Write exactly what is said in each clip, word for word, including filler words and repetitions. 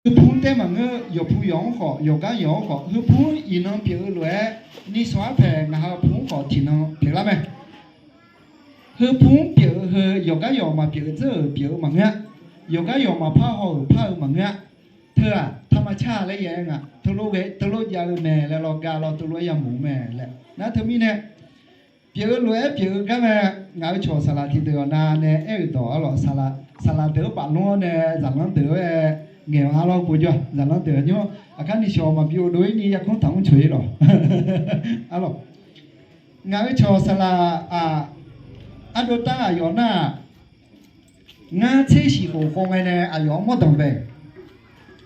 Heupumr taef maqngeur, yawqpu yawq-anr khawf, yawqgar yawq-anr khawf, heupumr iqnan pyeuf-eu lof-aer, nishawq arpaeq ngaq ha pu-anr khawf tiqnan pyeuflar mae. Heupumr pyeuf-eu heu yawqgar yawq maqpyeuf dzeur-euq pyeuf-eu maqngeur-a. Yawqgar yawq maqpar haw-euq par-eu maqngeur-a. Teu-aq, taqmaqcar laer ya-aer nga. Teulof ghae, teulof jav-eu mae laer lawr gar lawr, teulof-aer yamawf-eu mae laer. Nar teumirnae, pyeuf-eu lof-aer pyeuf-eu gar mae. Ngaq-euq cawq saqlaq tiqdeuq-awq nav nae aer-euq dawq arlawq, saqlaq deuq-anr baflmr-awr nae zaqlanr deuq-aer ngaeq-awr arlawr, povjawr-aq zaqlanr deuq-anr nymr aqkar nishawq maqbi-eu dov-ir ni yarkmr taq mr coeq-ir lawq. Arlawq, ngaq-euq cawq saqlaq-aq, ardov tar aqyawf nar-aq, ngar tser shif khof khov ngae nae aqyawf-anr mawr danqbae.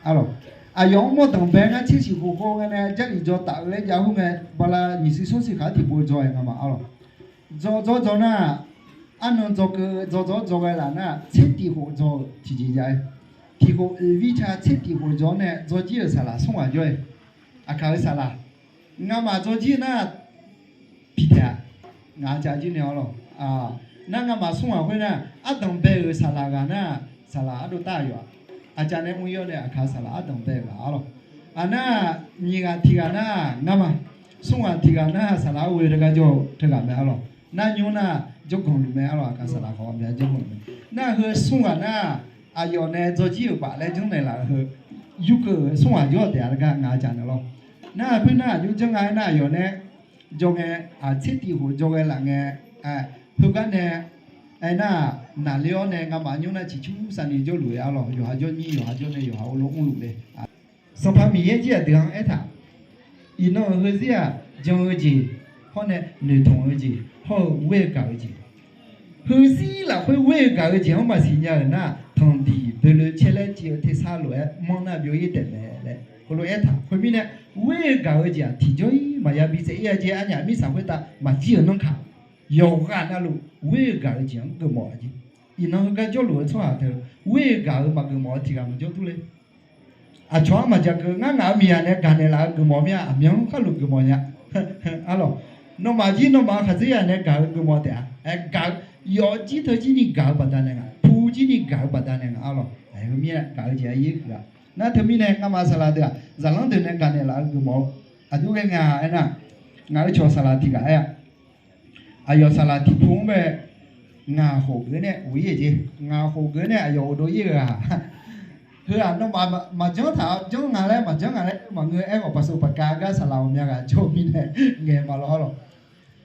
Arlawq, aqyawf-anr mawr danqbae ngar tser shif khof khov ngae nae Jarlif dzaw taf-eu laer jav khoer ngae, bala nyiq siq smr siq khaq-anr tiqpov dzaw-aer ngamaf arlawq. Dzaw dzaw dzaw nar-aq, arnan dzaw keuv dzaw dzaw dzaw ghae laf nar-aq, tser tiq khof dzaw-eu tiqjeq jav-aer, tiq khof oeq vir ca tser tiq khof dzaw-awr nae dzaw jir-euq saqlaq smr ghaq jawr-aer, aqkaq-euq saqlaq, ngamaf dzaw jir nar-aq, piqtaeq-aq, ngaq-a ca jir nae arlawq. Nar ngamaf smr ghaq khoer nar, ardanq bae-euq saqlaq ghaq nar, saqlaq ardov tar aqyawf-aq, aqca nae mr-ir-awr nae aqkaq saqlaq ardanq bae-eu ghaq arlawq. Aqnar, nyiq ghaq tiq ghaq nar ngamaf, smr ghaq tiq ghaq nar saqlaq-anr ghoe-eu gar jawr-eu teughaq mae arlawq. Nar nymr nar jawrganq luf mae arlawq, aqkaq saqlaq khawf mya jawrganq luf mae. Nar heu smr ghaq nar, aqyawf nae dzaw jir-euq baf laer janrnaeq laf-eu heu, yurkeuv-euq smr ghaq jawr-eu taef-a laer gar ngaq-a ca naeq lawr. Nar khoer nar aqjox janr nga aernar, aqyawf nae jawr ngae, aq tser tiq khof dzaw ghae laf ngae, khoergar nae aernar, naqler-awr nae ngamaf nymr nar ciqcur saqni jawrluf-eu arlawq, yawqha jawr nyir yawqha jawr nae yawqha-euq lof mrluf le. Sanqpaq Miqyaer jir aqdui-anr aertaq, iqnan-euq heuzir-aq, jan-eu jeq, hawr nae noeqtmq-eu jeq, hawr-eu ghoer-eu gaq-eu jeq, heuzir lafkhoer ghoer-eu gaq-eu jeq-anr maqsiq nya-euq nar, tanqdiq boeloe caer laer civ-eu tersar lof-aer manr nar byov-ir taef mae laer heulof-aer aertaq. Khoermirnae, ghoer-eu gaq-eu jeq-aq tiqjawr-ir maqya bi tsaev-ir-a jeq arnyaf mirtsaq khoertav maqjir-euq nanrkaq, yawqghaq navluf ghoer-eu gaq-eu jeq-anr geufmawf-a jeq. Iqnan heugar jawrluf-eu tsawrhaq deuq ghoer-eu gaq-eu maqgeufmawf-eu tiq ghaq maqjawr dur le. Aqcawq-anr maqja keuv ngar ngaq-euq miqyaq nae gaq naeqlaf-eu geufmawf mir-a, aqmyan-anr kharluf geufmawf nya. Arlawq, nawmaf jir nawmaf-euq khaqdzerzaq nae gaq-eu geufmawf taef-a. Aer gaq-eu, yawf jir teu jir ni gaq-eu baqdanae nga, pu jir ni gaq-eu baqdanae nga arlawq. Aer, heumirnae gaq-eu jeq-a yaer huiq-a. Nar teumirnae ngamaf saqlaq deuq-aq, zaqlanr deuq nae gaq naeqlaf-eu geufmawf-eu aqjox ghae nga aernar, ngaq-euq cawq saqlaq tiq ghaq aer-a. Aqyawf saqlaq tiqpu-anr bae ngaq khof geuf nae ghof-ir-euq jeq, ngaq khof geuf nae aqyawf ghofdov-ir-euq-aq, heu-aq nawmaf maqjanr taq-awr janr nga laer maqjanr nga laer maqngeur-aer ghawq paqsov paqkav gar saqlaq ghawqmya ghaq jawr-eu mirnae ngaeq ma lawr arlawq.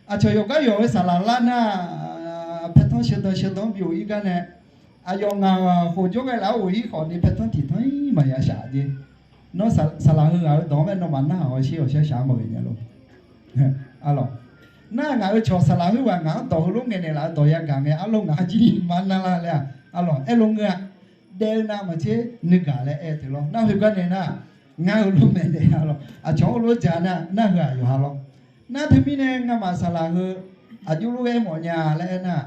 Aqcawq yawqgar yawq-eu saqlaq lar nar, paertanr sheudan sheudan-anr bi ghof-ir gar nae, aqyawf ngaq khof jawr ghae laf-awr ghof-ir khawf ni paertanr tiqtanr-ir maqya shaq jeq. Nawr saqlaq heu ghaq-eu dawq-anr bae nawmaf narhaq hawsher ghawqshar shaq-anr maqghae nya lor. Arlawq, nar ngaq-euq cawq saqlaq khoerghaq ngaq-anr dawq heulof ngaeqnaeq laf-eu dawq yagaq ngae arlawr ngaq-anr jir ni mar nar lar laer-aq arlawq aerlof ngeur-a. Daef-eu navmaqtser nuigaq laer aer-eu teu lawr nar heugar nae nar, ngar heulof maeqnaeq arlawq aqcawq-anr heulof dzaq nar nar heu-aq yawqha lawr. Nar teumirnae ngamaf saqlaq heu aqjox lof ghae mawf nya laer aernar,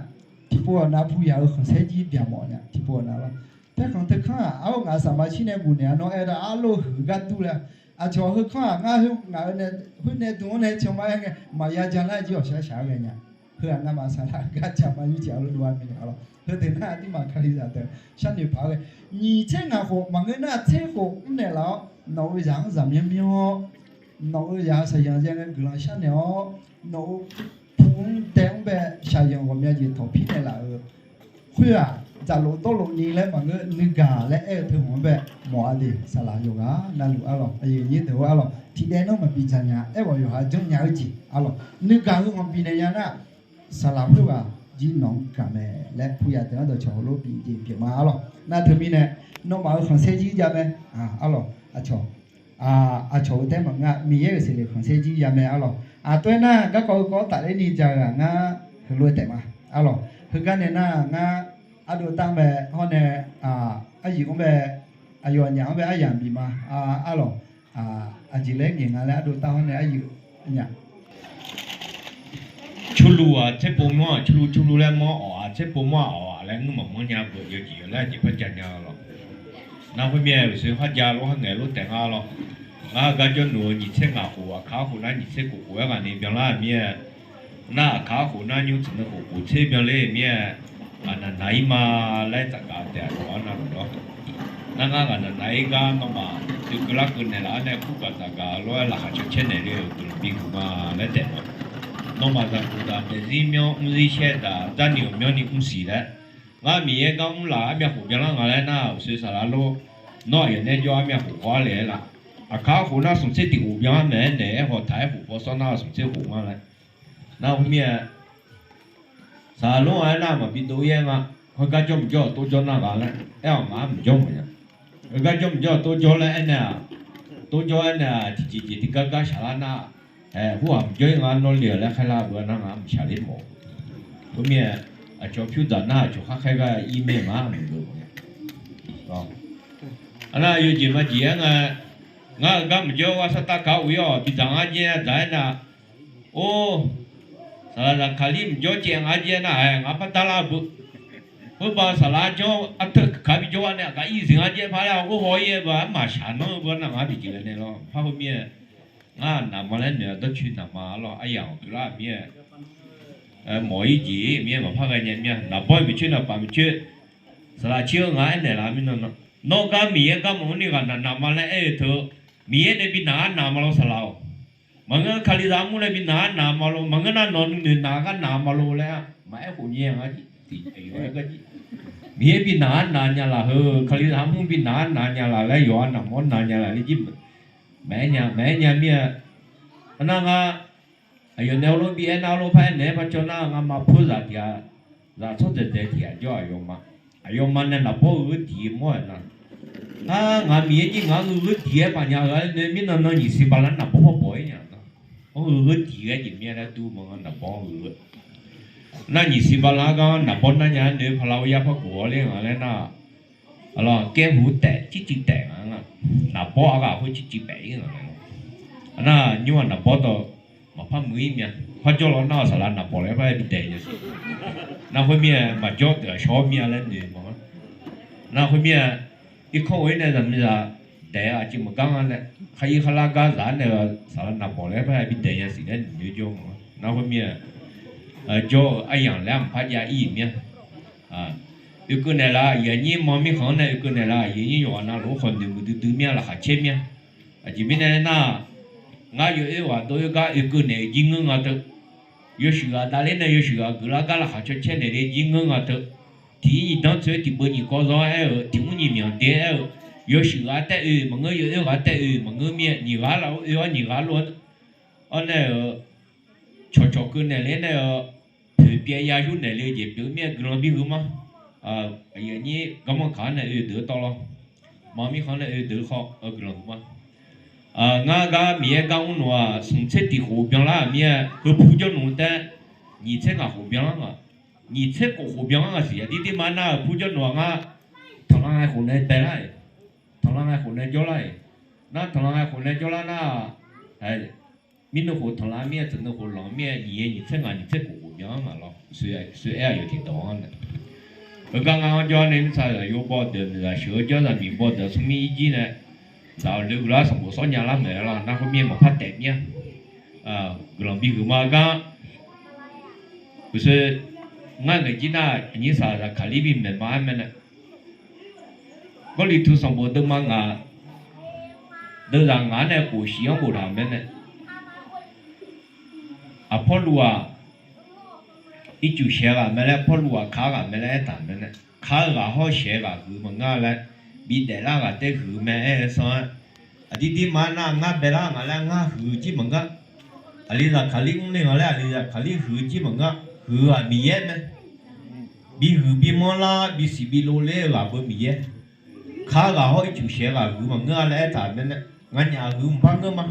tiqpov-awq nav puyaq-eu khanqsaer jir byaq mawf nya tiqpov-awq nav lawr. Paerkhanq teukanr-aq arlawr ngaq-euq saqma shir nae bufnaeq-a nawr aer-eu da arlawr huiq gar dur laer. Aqcawq heukanr-aq ngar ngaq-euq nae khoer nae dm-anr nae can ma aer ngae maqya ja lar jir ghawqshar shaq-aer ghae nya. Heu-aq ngamaf saqlaq gar jaq ma yur jeq arlawr dov-a mirnae arlawq. Heudeuq nar aqduimaf kalizaq deuq sharnoeq paq-aer ghae, nyiq tser ngaq khof maqngeur nar tser khof mrnaeq laf-awr nawq-euq zaq-anr zaqmyanr myanr-awr, nawq-euq zaq-euq saqyanq jav ngae guiqlanq sharnaeq-awr, nawq-euq pu-anr dae-anr bae shaqzanq ghawqmya jeq tawqpir naeqlaf-euq khoer-aq, dzaqlof dawrlof ni laer maqngeur nuigaq laer aer-eu teu hmq-anr bae mawf-a de. Saqlaq yawqghaq navluf arlawq, aqyuif aqnyir deuq-or arlawq, tiqdaev nanr maqbi dzaq nya-a. Aerkhawf yawqha janrnya-eu jeq arlawq, nuigaq heu hawq bifnaeq nya nar, saqlaq khoerghaq jir nawq-anr gaq mae laer puyaq deuq-anr dawqcawq heulof bif jeq pyeuf ma arlawq. Nar teumirnae, nawmaf-euq khanqsaer jir jav mae arlawq. Aqcawq, aqcawq-euq taef maqngeur-a, Miqyaer-euq seqleq khanqsaer jir jav mae arlawq. Aqtov-aer nar garkawv heukawv-anr tafler ni ja-eu-aq ngar heulof-aer taef ma arlawq. Heugar nae nar ngar ardov tar-anr bae hawr nae, aryuif-anr bae, aqyawf aqnyaf-anr bae aryamq bif ma arlawq. Aqjeq laer ngaeq nga laer ardov tar hawr nae aryuif aqnyaf Curluv-aq tserpov mawr-aq curluv curluv laer mawr, awq-aq tserpov mawr-aq awq-aq laer ngeur maqmanr nya beuq yawjeq yawq laer aqjeq par ja nya lawq. Nar khoermirnae uqshoe kharjav lof kharngaeq lof taef nga lawr. Ngar heugar jawrluf-eu nyiq tser ngaq khof, aqkaq khof nar nyiq tser khof khof-aer ghaq ni byanlar-euq mir-aer, nar aqkaq khof nar nymr tseq nui khof khof tser byanler-euq mir-aer, aqnaq naq-ir ma laer tsafgaq taef-a lawq-ar navluf lawr. Nar ngar ghaqnaq naq-ir gar nawmaf, oekeuv larkeuv naeqlaf-awr nae kur gaq dzaq gaq lof-aer laqkhaq caer caer naeq le-euq guiqlanq bihuiq ma laer taef ma. Nawmaf zaqguq daq, maeqzir myanr mrzir shaer daq, dzarni uqmyanrni mrsiq laer, ngar Miqyaer gar mrlaf armyav khof byanlar nga laer nar, uqshoe saqlaq lor. Nawr aqyawf nae jawr armyav khof khawf-ar le-aer laf. Aqkar khof nar smq tser tiq khof byan-ar maeq-aer naeq-aer haw taq-aer khof paw sawr nar smq tser khof ngar laer. Nar khoermir-aer, saqlaq lor-aer nar maqbi dov-ir-aer nga. Heugar jawr mq jawr-aq tov jawr nar ghaq laer aer-awq, ngaq-anr mq jawr mawf nya. Heugar jawr mq jawr-aq tov jawr laer aernaeq-aq, tov jawr aernaeq-aq, tiqjeq jeq tiqgar gar shaqlar nar, aer, hur-aq mq jawr-ir nga nawr le-awq laer khaerlar beu nar ngaq-anr mq shaqler mawf. Khoermir-aer, aqcawq pyur dzaq nar aqcawq khar khaer gar ir mae ngaq-anr mq geuf mawf nya. Arnar yawjeq majeq-aer nga, ngar-euq gar mq jawr-ar sartav kaq-awr of-ir-awq bidzaq ngar jaer-a dzaq-aer nar, or, saqlaq Zaqkaqlir mq jawr caev nga jaer nar-aer ngaq-anr par darlar beu. Khoerba saqlaq-ar janr arteu kaq bi jawr-ar nae aqgaf ir ziq nga jaer par laer-awr or haw-ir-aer beu armaf shaq nanr-eu beu nar ngaq-anr tiqjeq ghae nae lawr. Par khoermir-aer, ngar naqma laer noeq-a dawrcoeni naqma lawr. Aryamq-anr pyeuflar mir-aer, mawf-ir jeq mir-aer maqpar ghae nya mir-a. Naqbawr-eu maeqcoer naqpaf maeqcoer, saqlaq caer-eu ngaq-anr aernaeq laf mirnan, nawr gar Miqyaer gar maqmr ni ghaq naq naqma laer aer-eu teu, Miqyaer nae bi naq-ar naq ma lawr saqlaq-awq. Maqngeur Kalizaq armur laer bi naq-ar naq ma lor. Maqngeur nar nawq nuinoeq naq gar naq ma lor laer maqaer khof nya ngar jir. Miqyaer bi naq-ar naq nya laf heu, Kalizaq armur bi naq-ar naq nya laf laer yawqha naqmawr naq nya laf laer jir. Maqaer nya, maqaer nya mir-a. Arnar ngar aqyawf nae heulof bi aernar heulof par aernaeq-aer par cawv nar ngamaf pur zaq tiq ghaq, zaq tsawrdzaeq dzaeq tiq ghaq jawr aqyawfma. Aqyawfma nae naqbawr-eu geur diq-eu mawr-aer nar, ar, ngaq Miqyaer jir ngaq-anr geur diq-aer paf nya-eu-a nae mirnan nan nyiq siq bala naqbawr pawr bawq-ir nya nar, anr-eu geur diq-aer jeq mir-a laer dur ma ngar naqbawr-anr geur-eu. Nar nyiq siq bala gar naqbawr nar nya-aer noeq paqlaq-eu yar par gof-awr ler nga laer nar, aqlawq kaer huq taef circuiv taef nga nga, naqbawr aqghaq khoer circuiv paef-ir nga laer. Aqnar nymr-aq naqbawr dawq maqpar muiq-ir mya. Par jawr law nar-aq saqlaq naqbawq laer par-aer bidaeq nya siq. Nar khoermir-aer maqjawr deuq-aq shawr mir-a laer noeq ma. Nar khoermir-aer irkanr ghof-ir nae zaqmiqzaq daeq-eu aqjeq maqgar nga nae, khar ir khar lar gar zaq-ar nae-eu saqlaq naqbawq laer par-aer bidaeq nya siq laer noeq jawr ma. Nar khoermir-aer jawr-eu aryamq laer maqpar jav-ir-iq mir-a. Oekeuv naeqlaf aqyuif aqnyir ma mirkhanq-anr nae oekeuv naeqlaf aqyuif aqnyir yawqghaq navluf-anr khawf noeqmuiq duidui mir-a laqkhaq caer mir-a. Aqjeq mirnae aernar, ngar yawoer ghaq dov-oer gar oekeuv naeq-eu jir ngeur nga teu. Yawshuif ghaq davler nae yawshuif ghaq guiqlar gar laqkhaq caw caer naeq le jir ngeur nga teu. Tiq ir nyiq danr tsoer tiq beu nyiq kawv zanr-aer aer-euq tiq mr nyiq myanq de-aer aer-euq, yawshuif ghaq taer oe maqngeur, yawoer ghaq taer oe maqngeur mir-a. Nyiq ghaq laf-awr oe-awr nyiq ghaq lof-aer, awr nae-euq cawqcawq keuv naeq le nae-eu poeqpyaev ya yur naeq le-eu jeq pyeuf mir-a. Guiqlanq bihuiq ma. Aqyuif aqnyir garmanr kaq-anr nae oe deuq-eu tawv lawr, ma mirkhanq-anr nae oe deuq-eu khawf guiqlanq huiq ma. Ngar gar Miqyaer gar mr noeq-aq smq tser tiq khof byanlar-euq mir-a. Heu pur jawr noeq taef, nyiq tser ngaq khof byanlar nga. Nyiq tser khof khof byanlar nga siq. Aqdir dir ma nar-euq pur jawr noeq-aq ngar tanqlanq ghae khof nae daelar-iq, tanqlanq ghae khof nae jawrlar-iq. Nar tanqlanq ghae khof nae jawrlar nar-aq, mirnuv khof tanqlanq mir-a, teunuv khof lanq mir-a. Nyiq yaer nyiq tser ngaq nyiq tser khof khof byanlar nga lawr. Soe aer-aq yawf tiqdawq-anr nae, heugar ngar-anr jawr nae mirtsaq zaqyo baw deuq, miqzaq sheuq-eu jawr zaqmiq baw deuq smrmir ir jir nae, zaq-awq loe uiqlar sanqbof sawr nya lar maeq-aer lawr. Nar khoermir maqpar taef mir-a. Guiqlanq bihuiq ma gar. Uqshoe ngar ngaeq jir nar, aqnyir saq zaqkaqlir bimaeq ma-aer mae nae, Gawrliqtu sanqbof deuvma ngaq, deuvzaq ngaq-anr nae khof shif-anr boftaq-euq mae nae, Aqpawrluv-aq, ircuf shaeq ghaq mae laer, Pawrluv-aq kar ghaq mae laer aertaq mae nae, kar-eu ghaq hawr shaeq ghaq huiq maqngeur laer bidaef lar ghaq taer huiq mae aer-eu sanr-aer, aqdir dir ma nar ngar baelar nga laer ngar huiq jir maqngeur. Aqli zaqkaqlir mrle nga laer aqli zaqkaqlir huiq jir maqngeur. Huiq-aq Miqyaer mae. Bihuiq bimanr lar bisiq bi lov ler-eu ghaq beu Miqyaer. Kar ghaq hawr ircuf shaeq ghaq huiq maqngeur-a laer aertaq mae nae, nganyaf huiq mqpar ngeur ma.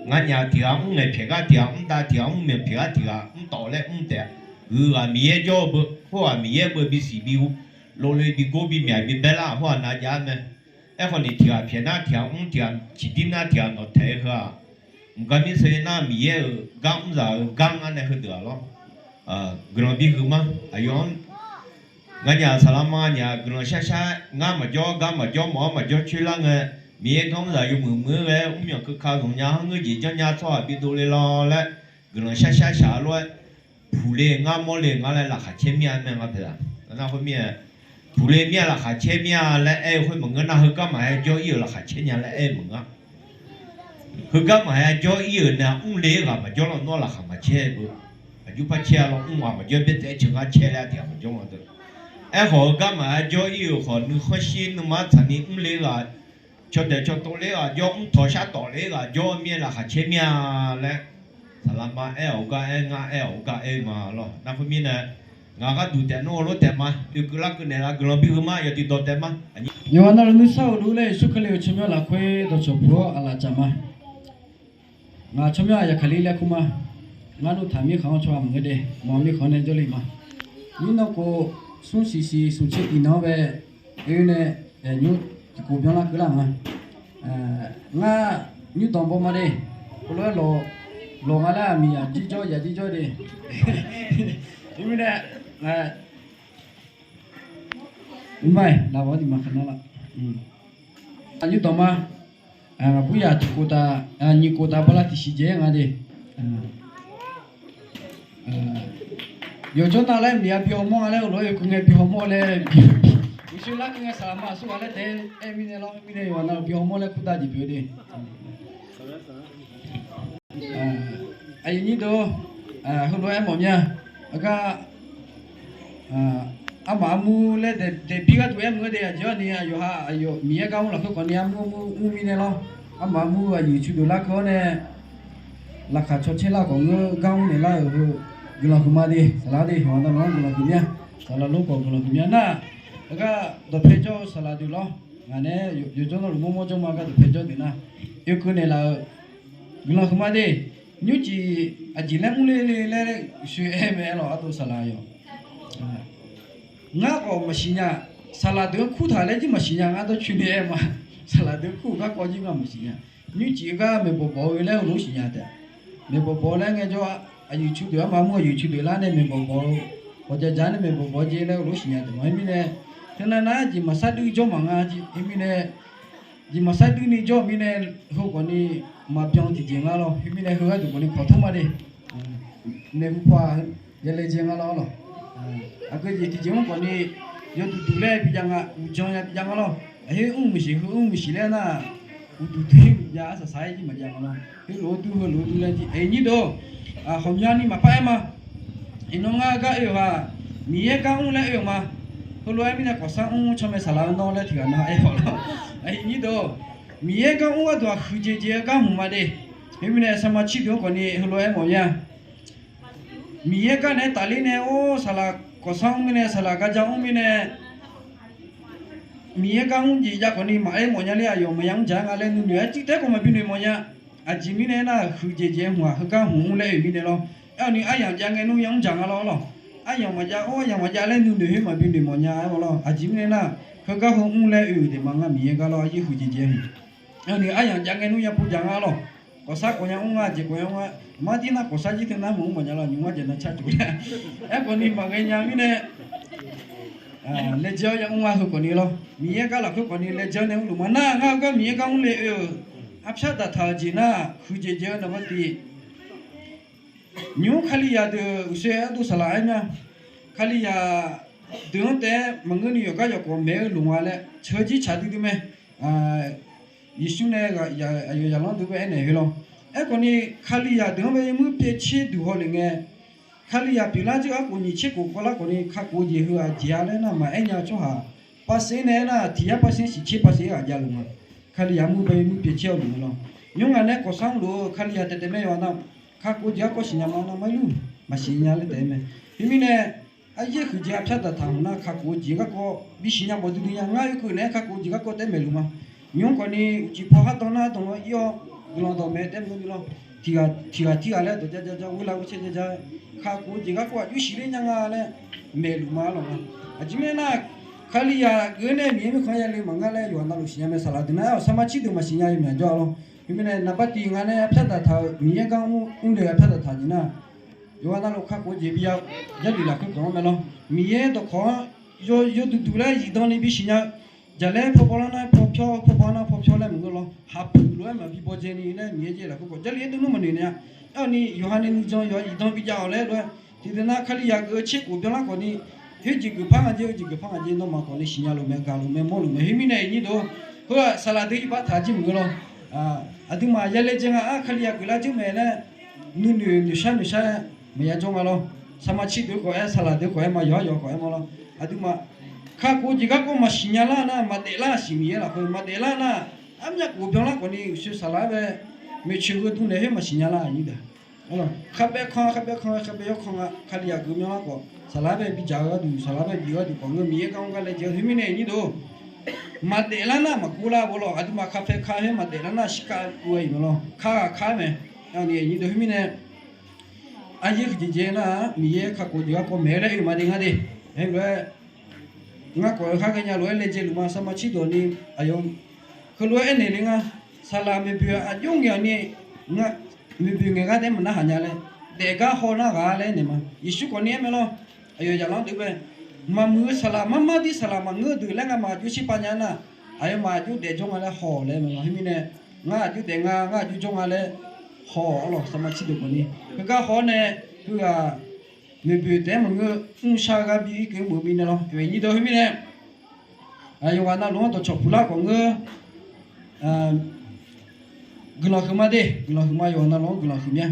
Nganyaf tiq ghaq mr ngaeq pyaeq gar tiq ghaq mr dav tiq ghaq mr myaq pyaeq gar tiq ghaq mr tawf laer mr taef-a. Huiq ghaq Miqyaer jawr-eu beu, khoerghaq Miqyaer beu bisiq bi lov le bi gor bi myaq bi baerlar khoerghaq nav jav-ar mae. Aerkhawf ni tiq ghaq pyaeq nar tiq ghaq mr, tiq ghaq ciqdir nar tiq ghaq nawqtaeq-eu heu-aq, mqgar mir seu nar Miqyaer-euq gar mrzaq-eu gar ngar nae heudeuq-aq lawr. Guiqlanq bihuiq ma. Aqyawf-anr nganyaf saqlaq ma nyaf guiqlanq shar shar-aer ngar maqjawr gar maqjawr mawf-anr maqjawr coer lar ngae, Miqyaer gar mrzaq yawmuiq muiq-eu ghae-aer mrmyanq keuka zanq nya-anr ngeur jeq janrnya tsawrhaq bidov le lawr laer, guiqlanq shar shar shaq-a lof-aer, puq le ngar mawr le ngar laer laqkhaq caer mir-a mae ngar paeqzaq. Nar khoermir-aer, puqle mir-a laqkhaq caer mir-a laer aer-eu khoer maqngeur nar, heugar maqaer jawr ir-euq laqkhaq caer nya laer aer-eu maqngeur. Heugar maqaer jawr ir-euq nae mrle-eu ghaq maqjawr lawr, nawr laqkhaq maqcaer beu. Aqjox par caer-a lawr, mr ghaq maqjawr, byaer taef-aer ceuq ngar caer laer tiq ghaq maqjawr nga deuq. Aerkhawf heugar maqaer jawr ir-euq khawf, nuikhanr shir nuima tsaqni mrle-eu ghaq, cawdaeq cawtov ler ghaq jawr, mrtawq shar tawf ler ghaq jawr mir-a laqkhaq caer mir-a laer, saqlaq ma aer-awq gar aer, ngar aer-awq gar aer-eu ma lawr. Nar khoermirnae, ngaq gharduq taef nar heulof taef ma, oekeuv larkeuv naeqlaf guiqlanq bi heu ma, yawqduq dawq taef ma. Yawqha navluf nuisar-euq luf laer Yeqsur Kali-euq tsawrmyanr lafkhoer dawqcawq puq-awr aqlaf caf ma. Ngaq tsawrmyanr aqyaqkaqli laer kur ma. Ngar nmr taq mirkhanq-anr tsawrhaq maqngeur de, mawq mirkhanq nae jawrle ma. Nymr nan khof, smr siqsiq smq tser tiq nan-anr bae, oe nae, nymr tiq khof byanlar keuvlar ma. Ngar nymr danqbaw ma de, heulof-aer lawq nga laer aqmiq yaq jir jawr yaq jir jawr de. Teumirnae, mr ma-iq lavbaw-awr diqma khanqnar la. Aqnymr danq ma. Aqbur yaq tiq khof taf, nyiq khof taf bala tiqsiq jaeq-aer nga de. Yawqjawr nav laer maqya bi hawmawr nga laer, heulof-aer yawkeuv ngae bi hawmawr laer, uqshoe larkeuv ngae saqlaq ma aqsurghaq laer taef-aer aer mirnae lawr, mirnae yawqha navluf bi hawmawr laer kurdav jeq pyeuf-eu de. Aqyuif nyir deuq-or, heulof-aer mawf mir-a. Aqgar, armaf armur laer daeqbir gharduq aer maqngeur de, aqjeq-awr ni aqyawf ha aqyawf Miqyaer gar mr lafkhoer khawf ni armur armur mr mirnae lawr. Armaf armur aqyuif turdeuq larkeuv-awr nae laqkhaq cawcaer lar khawf ngeur gar mr naeqlar-euq heu guiqlanq huiqma de, saqlaq de, yawqha navluf-anr guiqlanq huiq mir-a. Saqlaq lor khawf guiqlanq huiq mir-a nar, aqgar dawqpae jawr-eu saqlaq deuq lawr. Ngaq nae yawqjawr navluf mawrmawr jawr ma gar dawqpae jawr deuq nar, oekeuv naeqlaf-euq guiqlanq huiqma de. Nymrcif aqjeq laer mrle le laer uqshoe aer mae aer lawq, ardov saqlaq yawq. Ngar khawf maqsiq nya. Saqlaq deuq-anr kurtaq laer jir maqsiq nya, ngar dawrcoeni aer ma. Saqlaq deuq kur-eu garkawv jir ngar maqsiq nya. Nymrcif-eu gar maeqbawq bawq-eu laer heulof siqnya taef. Maeqbawq bawq-eu laer ngaejawr, aqyuif turdeuq armaf armur aqyuif turdeuq lar nae maeqbawq bawq-eu, hawqjaq jaq nae maeqbawq bawq-eu jeq laer heulof siqnya taef ma. Khoermirnae, teunav nar jeq maqsar duir jawr maqnga. Khoermirnae, jeq maqsar duir ni jawr-eu mirnae, heu khawf ni maqbyan tiqjeq nga lawr. Khoermirnae heu gharduq khawf ni kawq tmr ma de. Naeqhu paw-aq, yalaejae nga lawr lawq. Aqgeu jeq tiqjeq-anr khawf ni yawduq duq laer bijav nga, uqjan ya bijav nga lawr. Aqkhoer mr maqsiq heu mr maqsiq laer nar, uqduq duq-ir jav arsaq saq-aer jir maqjav nga lawr. Heulof-aer dur heulof-aer dur laer jir aqyuif nyir deuq-or, hawqmyani maqpar aer ma. Iqnan ngar gar oe-euq-aq, Miqyaer gar mr laer oe-euq ma. Heulof-aer mirnae kawqsar mr canmae saqlaq-eu nawr laer tiqghaq nav aer-awq lawr. Aqyuif nyir deuq-or, Miqyaer gar mr gharduq-aq huiqjeq jeq-eu gar hmq ma de. Khoermirnae sarma cir deuq-anr khawf ni heulof-aer mawf mir-a. Miqyaer gar naeq-aer tafler nae or saqlaq kawqsar mr mirnae saqlaq garja mr mirnae Miqyaer gar mr jeq jav khawf ni maqaer mawf nya ler, aqyawf maqya mr dzaq-aer nga laer nuinoeq-aer tiv taef-aer khawf maqbi noeq mawf nya. Aqjeq mirnae aernar, huiqjeq jeq-aer hmq-aq, heugar hmq mr laer oe mirnae lawr. Aerkhawf ni aryamq jav ngae nmr ya mr dzaq nga lawr lawq. Aryamq maqjav or aryamq maqjav laer nuinoeq khoer maqbi noeq mawf nya-aer lawr. Aqjeq mirnae aernar, heugar heu mr laer oe-euq daef ma ngar Miqyaer gar lawr, aryaer huiqjeq jeq-aer hmq. Aerkhawf ni aryamq jav ngae nmr ya pov dzaq nga lawq. Kawqsar kawqya mr nga, jeq kawqya mr nga. Mardir nar kawqsar jir teu nar maqmr mawf nya lawr, nymq-mr aqjeq nar car coq-a. Aerkhawf ni maqghae nya mirnae laejae-awr ya mr nga heu khawf ni lawr. Miqyaer gar lafkhoer khawf ni laejae-awr nae mrluf ma nar, ngar-eu gar Miqyaer gar mrle oe-euq arpyar daqtaq-euq jeq nar, huiqjeq jeq-eu naqba tiv. Nymq-mr Kalizaq deuq uqshoe ardov saqlaq aer nya. Kalizaq deuq-anr taef-aer maqngeur ni yawqgar yawqkawv maeq-eu loq nga laer ceuq jir tsaq duidui mae. Yeqsur nae aqyawf zaqlanr deuq bae aernaeq heu lawr. Aerkhawf ni Kalizaq deuq-anr bae yawmuir pyaev tser duq hawlef ngae, Kalizaq pyeuflar jir-eu arkhof nyiq tser khof kawvlar khawf ni kakhof-eu jeq heu aqjeq-a laer nar maqaer nya-eu tsawrhaq, parsher nae aernar tiq yar parsher siq tser parsher ghaq javluf nga. Kalizaq mur bae yawmuir pyaev tser hawlef nga lawr. Nymr ngaq nae kawqsar mrluf-eu Kalizaq taef taef mae yawqha nar, kakhof-eu jeq garkawv siqnya ma nar maqirlur, maqsiq nya laer taef-aer mae. Teumirnae, aryaer huiqdzaeq arpyar daqtaq hmq nar kakhof-eu jeq garkawv bisiq nya mawf duidui nya. Ngar oekeuv naeq-aer kakhof-eu jeq garkawv taef-aer maeqluf ma. Nymr khawf ni uqcif paw khar dan nar dawq-anr ir-awr guiqlanq dawqmaeq taef-aer maeqluf lawr. Tiq ghaq tiq ghaq laer dawq ja ja ja ghoerla ghoer caer ja ja, kakhof-eu jeq garkawv aqjox siqler nya nga laer maeqluf ma lawq nga. Aqjeq mirnae aernar, Kalizaq geuf-aer nae Miqyaer mirkhanq-anr yale maqngeur laer yawqha navluf siqnya mae. Saqlaq deuq nar-aer awq sarma cir deuq maqsiq nya-eu maeq jawr-a lawr. Khoermirnae naqba tiv nga nae arpyar daqtaq-eu Miqyaer gar mr le-eu arpyar daqtaq jeq nar, yawqha navluf kakhof-eu jeq bi ya-eu Jarlif lafkhoer khawf-anr mae lawr. Miqyaer dawqkawq-anr yawduq duq laer zifdan ni bisiq nya-eu, jaqlaer paw baw lar nar paw pyawr, paw baw nar paw pyawr laer maqngeur lawr. Haqpuq lof-aer maqbi baw dzae ni laer Miqyaer jeq lafkhoer khawf Jarlif-aer dovnmr maqnoeq naeq-a. Aerkhawf ni yawqha nae nuijan yawqha zifdan bijav-awq laer lof-aer, tiqdeuq nar Kalizaq geuf-eu tser khof byanlar khawf ni Khoerjeq geuf par nga jer, khoerjeq geuf par nga jer, nawmaf khawf ni siqnya luf mae, gaq luf mae, mawr luf mae. Khoermirnae iqnyir deuq-or, khoer-aq saqlaq deuq iqbax taq jir maqngeur lawr. Aqduimaf yalaejae nga-ar, Kalizaq geuflar jir mae laer, nuinoeq noeqshar noeqshar maqya jawr nga lawr. Saqmaqtser deuq khawf-aer, saqlaq deuq khawf-aer ma, yawqhar yawqha khawf-aer ma lawr. Aqduimaf kakhof-eu jeq garkawv maqsiq nya lar nar, maqdaef lar siq, Miqyaer lafkhoer maqdaef lar nar, armyav khof byanlar khawf ni uqshoe saqlaq-aer bae, maeqtsoeq gheudm naeq khoer maqsiq nya lar, aqnyir deuq. Kharbaev kanr, kharbaev kanr, kharbaev yawr kanr nga. Kalizaq geuf myanrlar khawf, saqlaq-aer bae bidzaq-eu gharduq, saqlaq-aer bae bif-eu gharduq khawf ngeur, Miqyaer gar mr gar laejae-eu. Khoermirnae iqnyir deuq-or, maqdaef lar nar maqkov lar bo lawr. Aqduimaf kafhae ka khoer maqdaef lar nar shirkav kov-aer iq mae lawr. Kar ghaq kar mae. Aqnyir deuq khoermirnae, aryaer huiqdzaeq dzae nar-aq, Miqyaer kakhof jeq garkawv maeq-aer laer oe ma de ngar de. Aerlof-aer, ngar khawf-eu khar ghaenya lof-aer laejae luf ma. Saqmaqtser deuq ni, aqyawf heulof-aer aernaeq le nga. Saqlaq maeqboeq aqjox ngaeq-awq ni, nga, maeqboeq ngaeq gar taef-aer maqnar haq nya laer, daef gar haw nar ghaq laer aernaeq ma. Yeqsur khawf ni aer mae lawr. Aqyawf zaqlanr deuq bae, maqmuiq-eu saqlaq marmar dir saqlaq maqngeur-eu deuq laer ngamaf aqjox tserpav nya nar, aqyawfmaf aqjox daef jawr nga laer haw-awq laer mae lawr. Khoermirnae, ngar aqjox daef nga, ngar aqjox jawr nga laer haw-awq lawr. Saqmaqtser deuq khawf ni, heugar haw-awr nae, heughaq maeqboeq taef-aer maqngeur, mrshar gar bi ir keuv meuq-eu mirnae lawr. Iqnyir deuq khoermirnae, yawqghaq navluf-anr dawqcawq puq lar khawf ngeur, guiqlanq huiq ma de, guiqlanq huiq ma, yawqghaq navluf-anr guiqlanq huiq mya.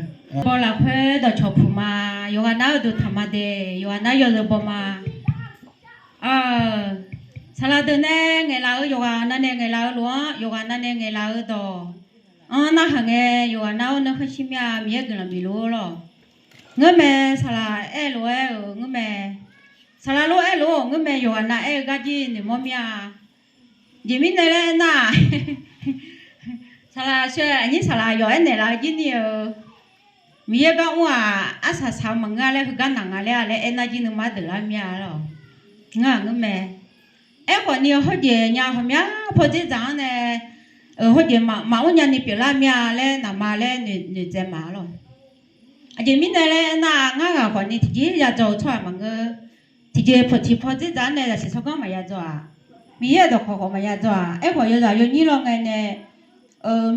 Baw lafkhoer dawqcawq puq ma, yawqghaq nar-eu dawqtaq ma de, yawqghaq nar yawzeu baw ma. Saqlaq deuq nae ngaeqlaf-eu yawqghaq navnae ngaeqlaf-eu lof-anr, yawqghaq navnae ngaeqlaf-eu dawq-anr narhaq ngae, yawqghaq nar-awr nanr khanr shir mya, Miqyaer guiqlanq bif luf-eu lawr. Ngeurmae, saqlaq aer lof-aer-euq ngeurmae. Saqlaq lof-aer lof-eu ngeurmae, yawqghaq nav aer-eu gar jir noeqmawr mir-a. Jeq mirnae laer aernar-aq, saqlaq shae aqnyir saqlaq yawq aernaeq laf-eu jir ni-eu, Miqyaer gar mr-aq, arsaq saq-eu maqngeur-a laer, heugar naq nga laer-a laer aernar jir nuima deuq lar mir-a lawr. Ngar-aq ngeurmae. Aerkhawf ni hawrjeq nya hawqmya pawdzer dzaq-anr nae, hawrjeq maqmr nya ni pyeuflar mir-a laer naqma laer noeqtsaev ma lawr. Aqjeq mirnae laer aernar-aq, ngar ghaq khawf ni tiqjeq yadzaw-eu tsawrhaq maqngeur. Tiqjeq pawqtiq pawdzer dzaq-anr nae zaqsiq tsawrganr maqya dzaw-aq, Miqyaer-euq dawqkawq khawf maqya dzaw-aq. Aerkhawf yawzaq yawnyir lawr ngae nae,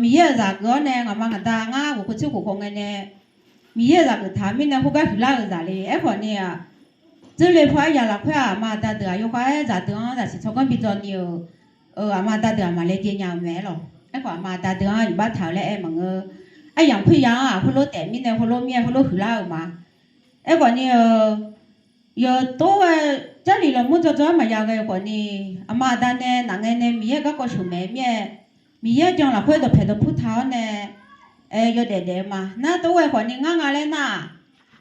Miqyaer-euq zaq geuf-awr nae ngaqma ngaqda ngar ghofkhof tser khof khawf ngae nae, Miqyaer-euq zaq geuf taq mirnae khoergar huiqlar-euq zaq le. Aerkhawf ni-aq, dzeurle paw aryaq lafkhoer-aq, aqma aqda deuq-aq yawkhav-aer zaqdeuq-anr zaqsiq tsawrganr bi dzaw ni-euq, aqma aqda deuq-aq maqlaejae nya-eu mae lawq. Aerkhawf aqma aqda deuq-anr iqbax taq-eu laer aer maqngeur. Aryamq khoerya-anr-aq heulof taef mirnae heulof mir-aer heulof huiqlar-euq ma. Aerkhawf ni-eu, yawqtov-aer Jarlif lafmur dzawdzaw-aer maqya ghae-eu khawf ni, aqma aqda nae naq ngae nae Miqyaer garkawv sheuq maeq-eu mir-aer, Miqyaer jan lafkhoer dawqpaeq dawqpur taq-awr nae, aer yawdaef daef-eu ma. Nar tov ghae khawf ni ngar nga laer nar-aq,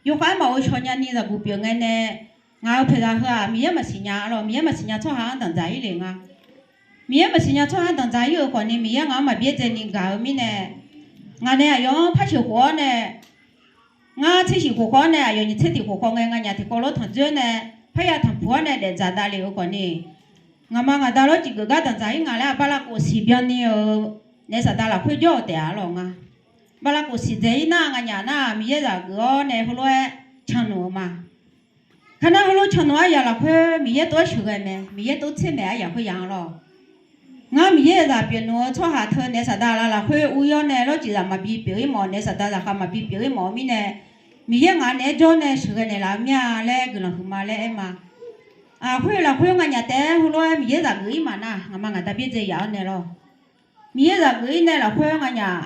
yawkhav-aer maqghov shaw nyani zaqguq pyeuf ngae nae, ngaq-euq paeqzaq heu-aq Miqyaer maqsiq nya lawq. Miqyaer maqsiq nya tsawrhaq-anr danqdzaq-ir le nga. Miqyaer maqsiq nya tsawrhaq-anr danqdzaq-ir-euq khawf ni Miqyaer ngaq-anr maqbyaerdzae ni gaq-eu mirnae, ngaq nae aqyawf-anr par sheuq khof-awr nae, ngar tser shif khof khawf-awr nae aqyawf nyiq tser tiq khof khawf ngae nganyaf tiqkawv lof tanqdzoer nae, parya tanqpuq-awr nae daefdzaq davlef-eu khawf ni, ngaqma ngaqda lawrcif geuf gar danqdzaq-ir nga laer aqbala khof siq byanni-euq naef saqdaq lafkhoer jawr-euq taef-a lawq nga. Bala khof siq dzaeq-ir nar nganyaf nar-aq Miqyaer zaq geuf-awr nae heulof-aer canluf-eu ma. Kar nar heulof canluf aryaq lafkhoer Miqyaer tov-aer sheuqghae mae, Miqyaer tov tser maeq aryaq khoerya-anr lawq. Ngar Miqyaer-euq zaq pyeuf nmr-eu tsawrhaq teu naef saqdaq laf lafkhoer uryawr nae lawrcif zaq maqbi pyeuf-ir mawf, naef saqdaq zaqkhav maqbi pyeuf-ir mawf-eu mirnae, Miqyaer ngaq naeq-aer jawr nae sheuqghae naeqlaf-eu mir-a laer guiqlanq huiqma laer aer ma. Aqkhoer lafkhoer nganyaf taef-aer heulof-aer Miqyaer zaq geuf-ir maqnar, ngaqma ngaqda byaerdzae yaf-awr nae lawq. Miqyaer zaq geuf-ir nae lafkhoer nganyaf